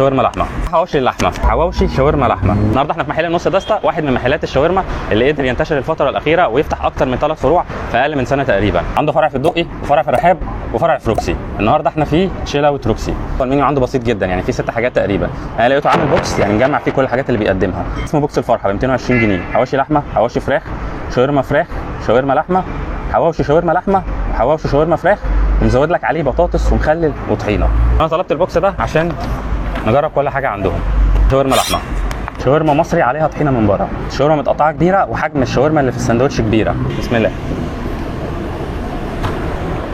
شاورما لحمه، حواوشي اللحمة، حواوشي شاورما لحمه. النهارده احنا في محل نص دسته، واحد من محلات الشاورما اللي قدر ينتشر الفترة الاخيرة ويفتح اكتر من 3 فروع في اقل من سنة تقريبا. عنده فرع في الدقي وفرع في الرحاب وفرع في روكسي. النهارده احنا في Chill Out روكسي. المنيو عنده بسيط جدا، يعني في 6 حاجات تقريبا. انا لقيته عامل box يعني مجمع فيه كل الحاجات اللي بيقدمها، اسمه box الفرحة ب 220 جنيه. حواوشي لحمه، حواوشي فراخ، شاورما فراخ، شاورما لحمه، حواوشي شاورما لحمه، حواوشي شاورما فراخ، ومزود لك عليه بطاطس ومخلل وطحينه. انا طلبت ال box ده عشان نجرب كل حاجة عندهم. شاورما لحمه، شاورما مصري عليها طحينه من بره، شاورما متقطعه كبيرة وحجم الشاورما اللي في الساندوتش كبيرة. بسم الله.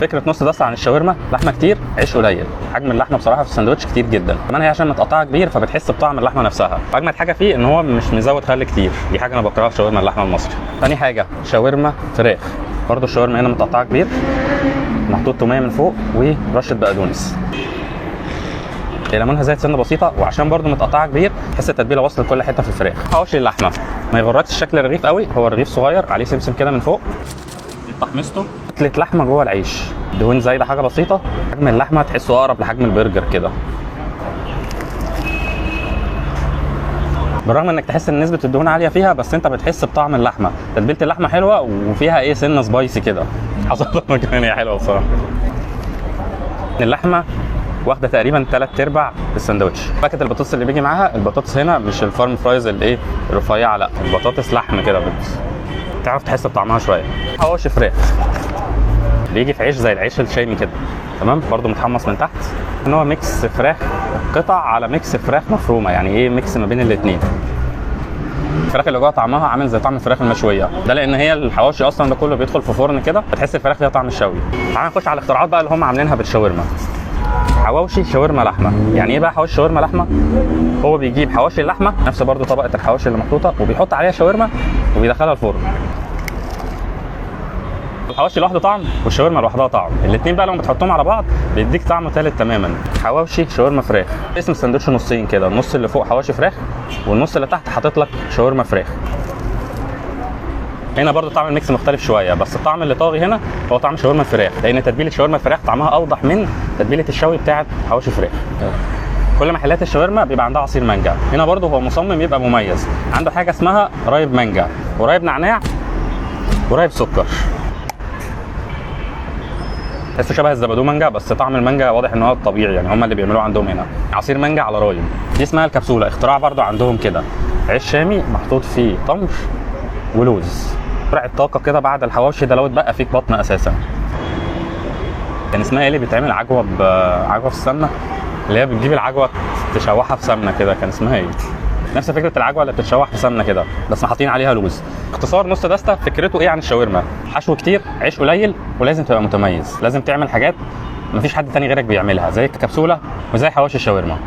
فكرة نص دسته عن الشاورما، لحمه كتير عيش قليل. حجم اللحمة بصراحة في الساندوتش كتير جدا، كمان هي عشان متقطعه كبير فبتحس بطعم اللحمة نفسها. اجمد حاجة فيه ان هو مش مزود خل كتير، دي حاجة انا بكرهها في شاورما اللحمة المصري. تاني حاجة شاورما فراخ، برضه الشاورما هنا متقطعه كبير، محطوط توميه من فوق ورشه بقدونس. ليمونها زايد سنة بسيطة، وعشان برضو متقطعه كبير تحس التتبيله واصله لكل حتة في الفراخ. حواوشي اللحمة ما يغركش شكل الرغيف قوي، هو الرغيف صغير عليه سمسم كده من فوق، تحميصته كتلة لحمه جوه العيش، دهون زايدة حاجة بسيطة. حجم اللحمة تحسه اقرب لحجم البرجر كده، بالرغم انك تحس ان نسبه الدهون عالية فيها، بس انت بتحس بطعم اللحمة. تتبيله اللحمة حلوة وفيها ايه سنة spicy كده. حصلت كمان هي حلوة بصراحة. اللحمة واخده تقريبا 3/4 الساندوتش. باكت البطاطس اللي بيجي معاها، البطاطس هنا مش ال farm fries اللي ايه الرفيعة، لا البطاطس لحم كده، تعرف تحس بطعمها شوية. حواوشي فراخ بيجي في عيش زي العيش الشامي كده، تمام، برده متحمص من تحت. ان هو mix فراخ قطع على mix فراخ مفرومه، يعني ايه mix ما بين الاثنين. الفراخ اللي جوه طعمها عامل زي طعم الفراخ المشويه، ده لان هي الحواوشي اصلا ده كله بيدخل في فرن كده، بتحس الفراخ فيها طعم الشوي. تعال نخش على الاختراعات بقى اللي هم عاملينها بالشاورما. حواوشي شاورما لحمه. يعني ايه بقى حواوشي شاورما لحمه؟ هو بيجيب حواوشي اللحمة نفس برده طبقه الحواوشي اللي محطوطة، وبيحط عليها شاورما وبيدخلها الفرن. الحواوشي لوحده طعم والشاورما لوحدها طعم، الاثنين بقى لما بتحطهم على بعض بيديك طعم ثالث تماما. حواوشي شاورما فراخ، اسم الساندوتش نصين كده، النص اللي فوق حواوشي فراخ والنص اللي تحت حاطط لك شاورما فراخ. هنا برضو طعم ال mix مختلف شوية، بس الطعم اللي طاغي هنا هو طعم شاورما الفراخ، لان تتبيله شاورما الفراخ طعمها اوضح من تتبيله الشوي بتاعه حواوشي فراخ. كل محلات الشاورما بيبقى عندها عصير مانجا، هنا برضو هو مصمم يبقى مميز، عنده حاجة اسمها رايب مانجا ورايب نعناع ورايب سكر. تحسه شبه الزبادو مانجا، بس طعم المانجا واضح ان هو الطبيعي، يعني هم اللي بيعملوه عندهم هنا عصير مانجا على رايب. دي اسمها الكبسولة، اختراع برضو عندهم كده. عيش شامي محطوط فيه تمر ولوز، فرع الطاقة كده بعد الحواوشي ده لو اتبقى فيك بطن اساسا. كان اسمها ايه اللي بيتعمل عجوه بعجوه في السمنة، اللي هي بتجيب العجوه تشوحها في سمنه كده، كان اسمها ايه؟ نفس فكرة العجوه اللي بتتشوح في سمنه كده، بس حاطين عليها لوز. اختصار نص دسته فكرته ايه عن الشاورما؟ حشو كتير، عيش قليل، ولازم تبقى متميز، لازم تعمل حاجات مفيش حد تاني غيرك بيعملها، زي الكبسولة وزي حواوشي الشاورما.